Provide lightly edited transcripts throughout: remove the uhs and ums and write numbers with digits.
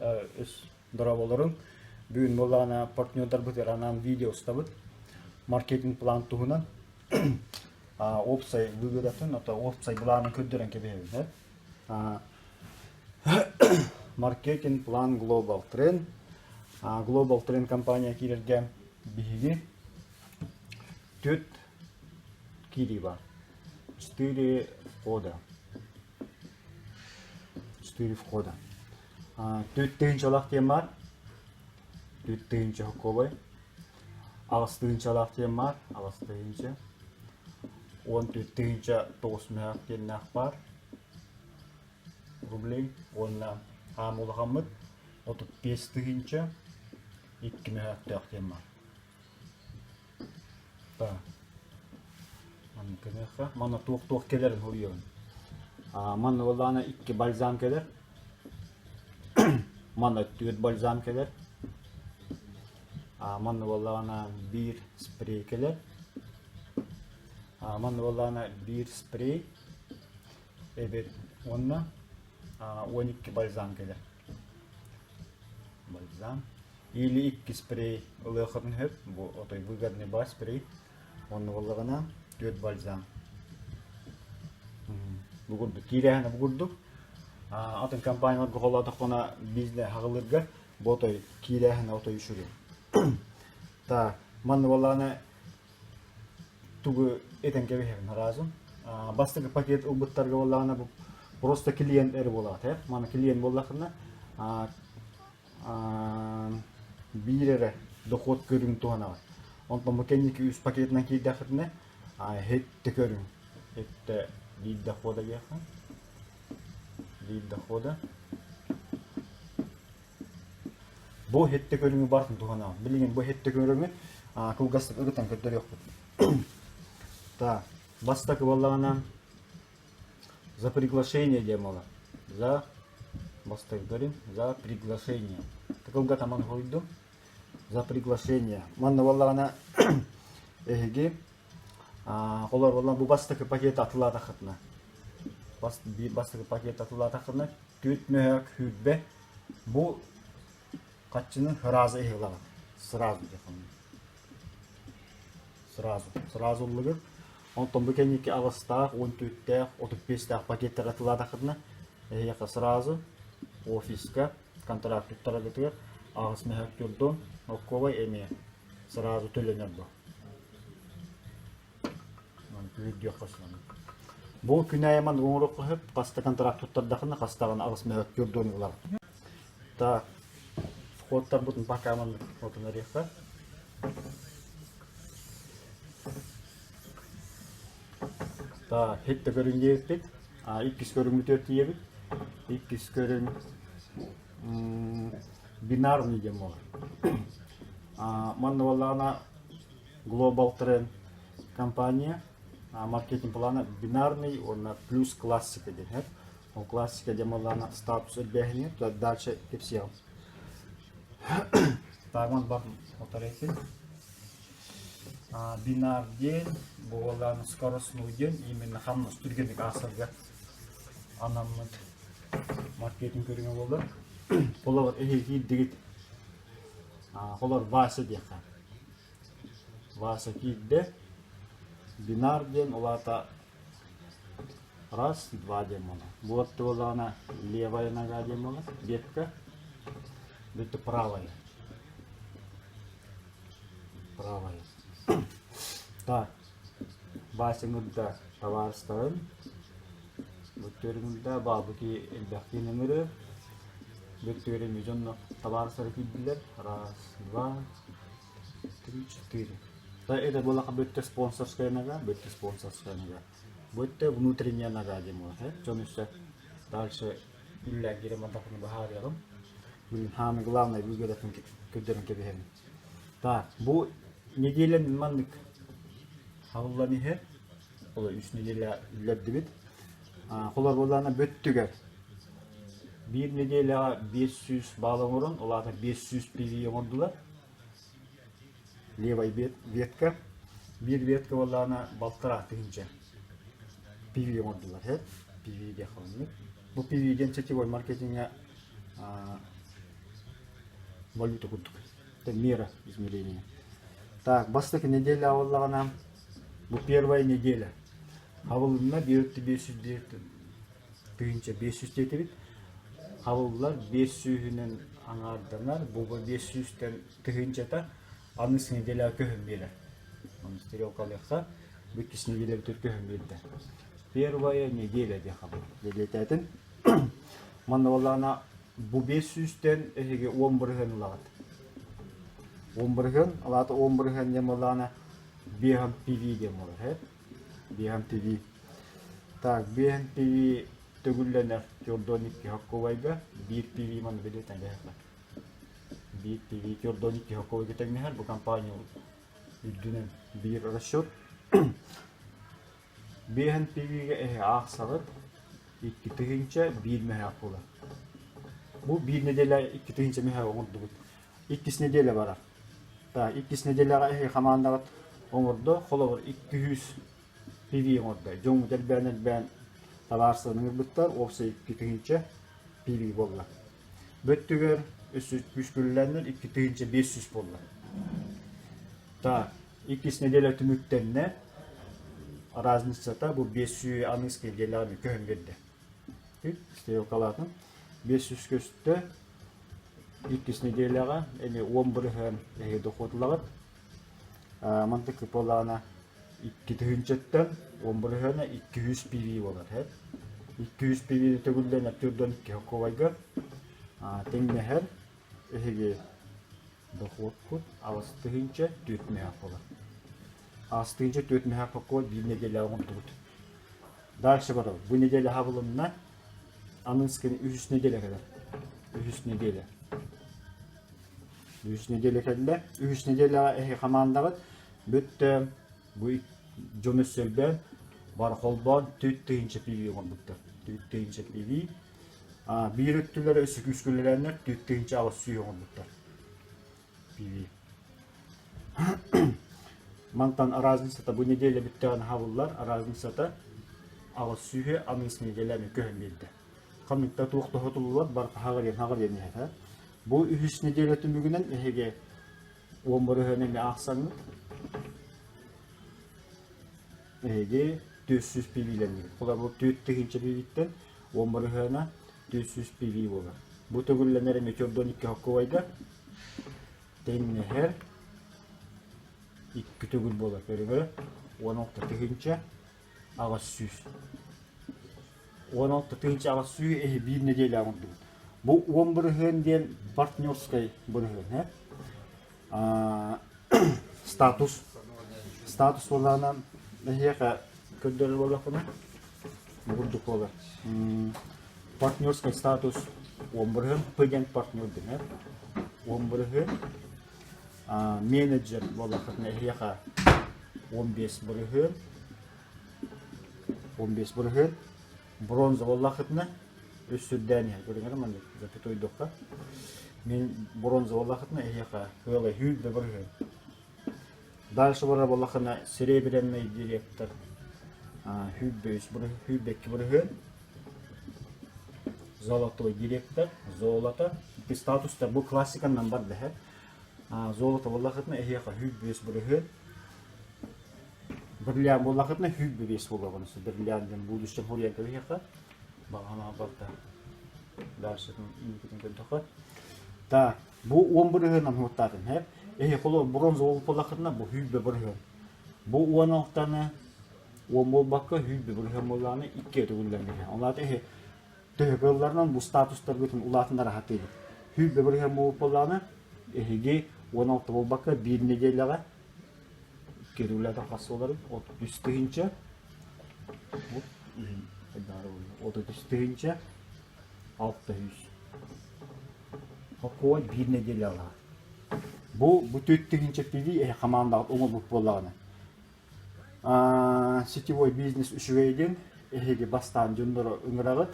Үс дорооболорун. Бүгүн буоллаҕына партнердарбытыгар анаан видео устабыт. Маркетинг план туһунан уопсай выгодатын, ото уопсай былаанын көрдөрөн кэбиһэбин. Маркетинг план Global Trend. Global Trend компания киирэргэ биһиги түөрт киирии бар. Четыре входа. Четыре входа. Түөрт тыһыынчалаах диэн баар. Түөрт тыһыынча сокуобай. Аҕыс тыһыынчалаах диэн баар. Аҕыс тыһыынча. 14 тыһыынча тоҕус мөһөөх диэннээх баар. Рублей. Уонна аам улахаммыт 35 тыһыынча икки мөһөөхтөөх диэн баар. Так. Манна кыныахха. Манна туох-туох кэлэрин суруйабын. Манна буоллаҕына икки бальзам кэлэр. Манна түөрт бальзам кэлэр. Манна буоллаҕына биир спрей кэлэр. Манна буоллаҕына биир спрей эбит уонна 12 бальзам кэлэр. Бальзам. Или икки спрей ылыаххытын сөп. Бу отой выгодный баар спрей. Онно буоллаҕына түөрт бальзам. Бу курдук киирээһинэ бу курдук. Атын компанияларга холоотоххуна бизнес хаҕылыырга бу отой киирээһинэ отой үчүгэй. Так, манна буоллаҕына тугу этэн кэбиһэбин сразу. Бастакы пакет ылбыттарга буоллаҕына бу просто клиент эрэ буолаат ээ. Маны клиент буоллаххына биир эрэ дохуот көрүҥ туһанаҕын. Онтон бу кэнники үс пакетынан киирдэххитинэ һэттэ көрүҥ. Һэттэ биир дохода диэххэ. Биир дохода. Бу һэттэ көрүҥү барытын туһанаҕын. Билигин бу һэттэ көрүҥү кылгастык ырытан көрдөрүөхпүт. Так, бастакы буоллаҕына За приглашение диэн буолар. За бастакы көрүҥ за приглашение. Тыкылга таман хоруйдум. За приглашение. Манна буоллаҕына эһиги холор буоллаҕына бу бастакы пакет атылаатаххытына биир бастакы пакет атылаатаххытына түөрт мөһөөк сүүрбэ бу хаччыны сразу иһилаҕыт сразу Сразу. Сразу ыллыгыт. Онтон бу кэнники аҕыстаах, уон түөртээх, отут биэстээх пакеттар атыылаатаххытына, эһиэхэ сразу офиска контракт туттараргытыгар аҕыс мөһөөк турдун, оккуобай эмиэ сразу төлөнөр бу. Күһүрдүөххэ сөп. Бу күн аайы маннык оҥоруохха сөп. Хаста контракт туттардахына, хастаҕына аҕыс мөһөөк турдун ылар. Так, входтарбытын пока маннык отун эриэххэ. Так, хит да көрүҥ диэбиппит. Иккис көрүҥмүтүгэр тиийэбит. Иккис көрүҥ бинарный диэн буолар. Манна буоллаҕына Global Trend компания маркетинг плана бинарный уонна плюс классика диэн. Ол классика диэн буоллаҕына статус элбээһини дальше кэпсиэҕим. Тагман бар отарайсын. Бинар диэн буолан скоростной диэн именно хамнас түргэнник аасарга анаммыт маркетинг көрүҥэ буолар. Холобур эһиги киирдигит. Холор Вася диэххэ. Вася киирдэ. Бинар диэн ол аата Раз, два диэн буолар. Бу буоллаҕына левая нога диэн буолар, ветка. Бүттэ правая. Правая. Так, Васяҥырда табаарыстарын, бүттүөрүҥүрдэ баабыки элбэхтиин ыҥырыр. Бүттүөрүн дьонно табаарыстары киирдилэр. Раз, два, три, четыре. Да, это была бүттэ спонсорская нога, бүттэ спонсорская нога. Бүттэ внутренняя нога диэн буолар. Дьон өссө дальше үллээн киирэн бардахпына быһаарыаҕым. Билин хааны главное выгодатын көрдөрөн кэбиһэбин. Так, бу неделя маннык хааллан иһэр. Ол үс неделя үллэрдибит. Холор буоллаҕына бүттүгэр биир неделяҕа 500 балл оҥорон, ол аата 500 PV оҥордулар. Левая ветка. Биир ветка буоллаҕына балтараа тыһыынча PV оҥордулар һэ. PV диэх оннук. Бу PV диэн сетевой маркетиҥҥа. Валюта курдук. Это мера измерения. Так, бастакы неделя буоллаҕына, бу первая неделя. Хабылынна биир 501 1500 диэтибит. Хабыллар 500-үнэн аҥаарданар, бу 500-тэн тыһыынчата аныгыс неделяҕа көһөн биэрэр. Оны стрелкалыахха, бу иккис неделябытыгар көһөн биэрдэ. Первая неделя диэх хабыл. Бэлиэтээтин. Манна буоллаҕына бу 500-тэн эһиги 10% ылаҕыт. 10%, ол аата 10% диэн буоллаҕына 5 PV диэн буолар, һэ? 5 PV. Так, 5 PV төгүллэнэр Тюрдон 2 хоккубайга, 1 PV манна билиэтэн дэһэххэ. 1 PV Тюрдон 2 хоккубайга тэҥнэһэр, бу компания үрдүнэн биир расчет. Биэһэн PV-гэ эһи аахсаҕыт, 2001 мөһөөх буолар. Бу биир нэдиэлэ 2000 мөһөөх оҥордубут. Иккис нэдиэлэ барар. Так, иккис нэдиэлэҕэ эһи хамаандаҕыт оҥордо, холобур, 200 PV оҥордо. Дьоҥҥут элбээн-элбээн табаарыстарын ыҥырбыттар, уопсай 2000 PV буолла. Бөттүгэр өссө күүскүллээннэр 2500 буолла. Так, иккис нэдиэлэ түмүктэннэ. Разницата бу 500 аныгыс нэдиэлэҕэ көһөн биэрдэ. Стрелкалаатын. 500 көстө. Иккис нэдиэлэҕэ эми 10% эһиги дохуот ылаҕыт. Мантык буоллаҕына икки тыһыынчаттан 10 бырыһыана 200 PV буолар. 200 PV төгүллэнэр түрдөн икки хоккуобайга тэҥнэһэр эһиги дохуоккут 8 400 мөһөөх буолар. 8 400 мөһөөх хоккуот биир нэдиэлэҕэ оҥордубут. Дальше барабыт. Бу неделя хабылынна. Аныгыскы үһүс неделя кэлэр. Үһүс неделя. Үһүс неделя кэллэ. Үһүс неделяҕа эһи хамаандаҕыт бүттэ. Бу дьон өссө элбээн бар холбоон 4000 PV оҥорбуттар. 4000 PV. Биир өттүлэрэ өссө күүскүлэлээннэр 4800 оҥорбуттар. PV. Мантан разницата бу неделя бүттэҕин хабыллар, разницата 800 аныгыс неделяны көһөн биэрдэ. Ханнык туох тоһутуллубат бар хаҕар хаҕар диэн иһэр. Бу үһүс неделя түмүгүнэн эһиги 10% эмиэ аахсаҥҥыт эһиги 400 PV-лэннигит. Холобур, 4000 PV-ттэн 10% 400 PV буолар. Бу төгүллэнэр эмиэ 42 хоккуобайга тэҥнэһэр икки төгүл буолар. Көрүҥ 16 800. 16 800 эһи биир нэдиэлэ оҥордубут. Бу 10% диэн партнерскай бырыһыан, статус статус буоллаҕына эһиэхэ көрдөрөр буоллахпына бу курдук буолар. Партнерскай статус 10% П диэн партнер дэнэр. 10% менеджер буоллаххытына эһиэхэ 15% 15% бронза буоллаххытына үс сүрдээн иһэр көрүҥэр маннык запятойдуохха мин бронза буоллаххытына эһиэхэ ыала 100%. Дальше барар буоллаххына серебряный директор 103 102%. Золотой директор, золото. Ити статустар бу классиканан бар дэһэр. Золото буоллаххытына эһиэхэ 105%. Бриллиант буоллаххытына 105 буолуоҕун. Бриллиант диэн будущем хуруйан кэбиһиэххэ. Баҕана барда. Дальше инникитин көрдөххө. Так, бу 10% хуоттаатын һэ. Эһи холо бронза буоллаххытына бу 100%. Бу 16-ны 10 буолбакка 100% буоллаҕына икки төгүллэн биэрэр. Ол аата эһи төһө кыалларынан бу статустаргытын улаатыннара сатыыбыт. 100% буоллаҕына эһиги 16 буолбакка биир нэдиэлэҕэ икки төгүллээтэ хас буоларый? 33 тыһыынча. 33 тыһыынча 600. Хокуой биир нэдиэлэ алаҕа. Бу бу 4 тыһыынча PV эһи хамаандаҕыт оҥорбут буоллаҕына сетевой бизнес үчүгэй диэн эһиги бастаан дьоннору ыҥыраҕыт.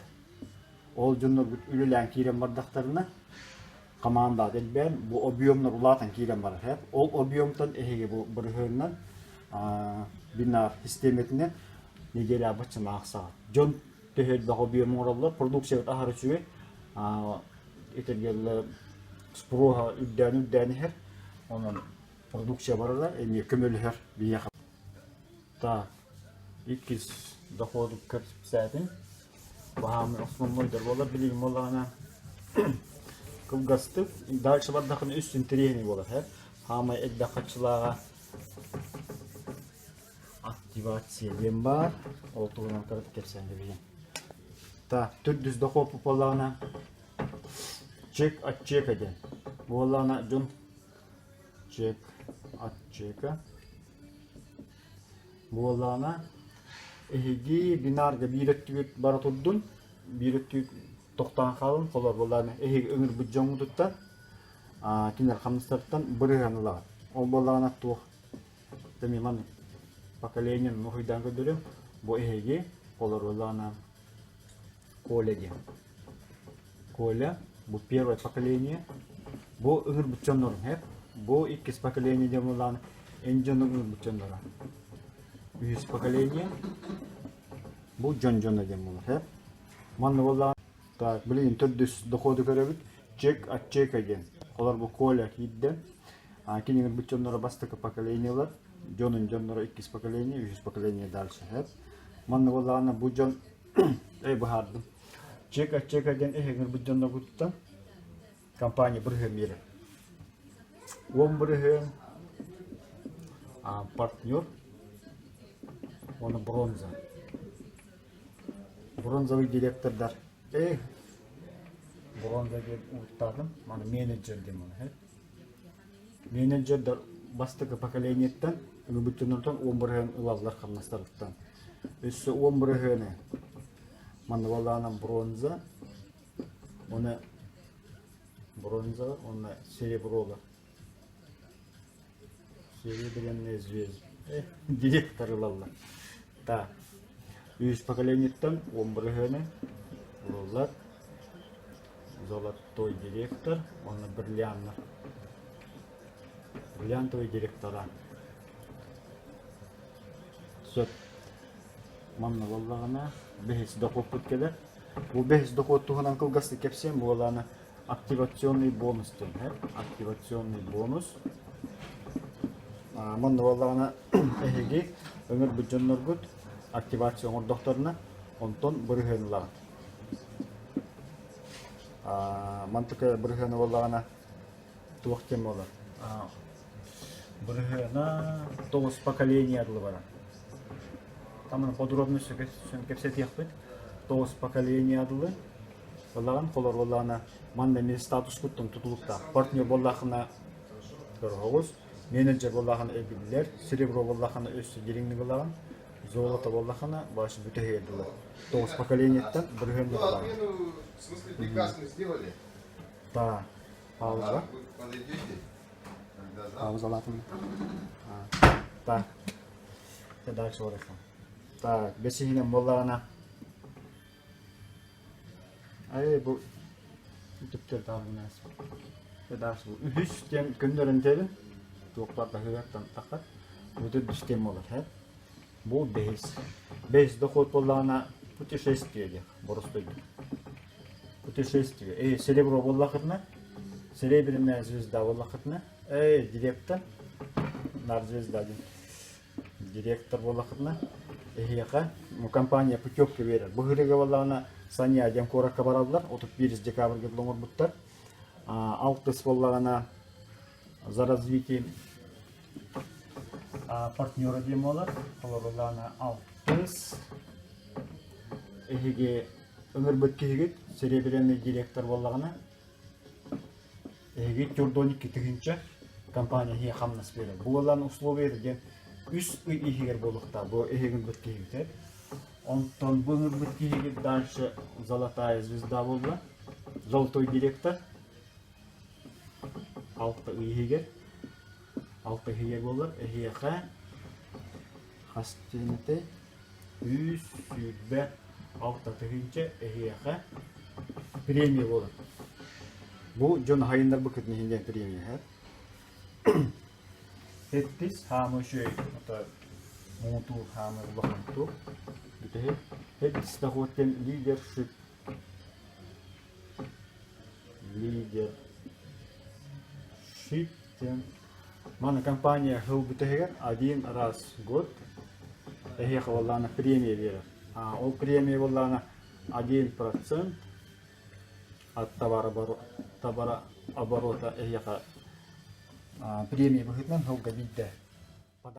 Ол дьонноргут үлэлээн киирэн бардахтарына хамаандаҕыт элбээн бу объемнар улаатан киирэн барар. Ол объемтан эһиги бу бырыһыанынан бинар систиэмэтинэн неделя баччаны аахсаҕыт. Дьон төһө элбэх объем оҥороллор, продукциябыт аһара үчүгэй. Этэргэллэр. Спроһа үрдээн-үрдээн иһэр. Онон продукция барара эмиэ көмөлөһөр биһиэхэ. Так, иккис доходу кэпсээтим. Баһаамын основнойдар буолар билигин буоллаҕына кылгастык дальше бардахына үс интэриэһинэй буолар һэ. Хаамай элбэх хаччылааҕа активация диэн баар. Ол туһунан кыратык кэпсээн кэбиһиэм. Так, төрдүс дохуоппут буоллаҕына чек от чека диэн. Буоллаҕына дьон чек от чека буоллаҕына эһиги бинарга биир өттүгүт бара турдун, биир өттүгүт тохтоон хаалын, холор буоллаҕына эһиги ыҥырбыт дьоҥҥутуттан кинилэр хамнастарыттан бырыһыан ылаҕыт. Ол буоллаҕына туох Мин поколением уһуйдаан көрдөрүм. Бу эһиги олоруулаана Коля диэн. Коля бу первое поколение. Бу ыҥырбыт дьоннорум һэп. Бу иккис поколение диэн буоллаҕына эн дьонуҥ ыҥырбыт дьонноро. Үһүс поколение бу дьон дьоно диэн буолар һэп. Манна буоллаҕына так билигин төрдүс доходу көрөбүт. Чек от чека диэн. Олор бу Коля киирдэ. Кини ыҥырбыт дьонноро бастакы поколениелар, дьонун дьонноро иккис поколение, үһүс поколение дальше һэп. Манна буоллаҕына бу дьон эй быһаардым. Чека чека диэн эһи ыҥырбыт дьонноргуттан компания бырыһыан биэрэр. 10 бырыһыан партнер уонна бронза. Бронзовый директордар эй бронза диэн ууттаатым. Маны менеджер диэн оны. Менеджердэр бастакы поколениеттан ылбыттарыттан 10% ылаллар хамнастарыттан. Өссө 10 бырыһыаны манна буоллаҕына бронза, уонна бронза уонна серебролар. Серебряные звезды. Директор ылаллар. Так. Үһүс поколениеттан 10 бырыһыаны ылаллар. Золотой директор уонна бриллианнар. Бриллиантовый директора. Сөп. Манна буоллаҕына бэһис дохуоппут кэлэр. Бу бэһис дохуот туһунан кылгастык кэпсиэм буолаана активационный бонус диэн активационный бонус. Манна буоллаҕына эһиги ыҥырбыт дьонноргут активация оҥордохторуна онтон бырыһыан ылаҕыт. Мантыка бырыһыана буоллаҕына туох диэн буолар? Бырыһыана тоҕус поколение дылы барар. Там подробно кэпсэтиэхпит. Тоҕус поколение дылы ылаҕын холор буоллаҕына манна эмиэ статускуттан тутулуктаах. Партнер буоллахына көрөҕүс, менеджер буоллахына эбиллэр, серебро буоллахына өссө дириҥник ылаҕын, золото буоллахына башы бүтэһигэр дылы. Тоҕус поколениеттан бырыһыан Ну, ылаҕын. отмену, в смысле, приказ мы сделали. Да, пауза. Вы подойдете, когда завтра. Паузалаатым. Так, дальше барыахха. Так, бэсиһинэн буоллаҕына Ай бу түптэр таабынаас. Дальше бу үһүс диэн көннөрөн тэбин. Туохпар таһыгартан тахар. Бу төрдүс диэн буолар һэ. Бу бэһис. Бэһис дохуот буоллаҕына путешествие диэх боростуойдук. Путешествие. Эй, серебро буоллахытына, серебряная звезда буоллахытына, эй, директор, нар звезда диэн директор буоллахытына, эһиэхэ компания путевка биэрэр. Бу ырыга буоллаҕына Саня диэн куоракка бараллар, 31 декабрьга оҥорбуттар. Алтыс буоллаҕына за развитие партнера диэн буолар. Олорулаана алтыс. Эһиги ыҥырбыт киһигит серебряный директор буоллаҕына, эһиги төрдүөн 2000 компания иһиэ хамнас биэрэр. Бу буоллаан условие диэн үс ый иһигэр буолуохтаах бу эһиги ыҥырбыт киһигит. Онтон бу ыҥырбыт киһигит дальше золотая звезда буолла. Золотой директор 6 ый иһигэр 6 иһигэр буолар. Эһиэхэ хас диэн 126 000 эһиэхэ премия буолар. Бу дьон хайыннарбыкытын иһин диэн премия Сэттис хаамыы үчүгэй ото муҥутуур хаамыы улахан туох бүтэһик. Сэттис дохуот диэн лидершип. Лидершип. Шип диэн Маны компания сыл бүтэһигэр один раз в год эһиэхэ буоллаҕына премия биэрэр. А ол премия буоллаҕына 1% от товарооборота эһиэхэ премия быһыытынан сылга биирдэ.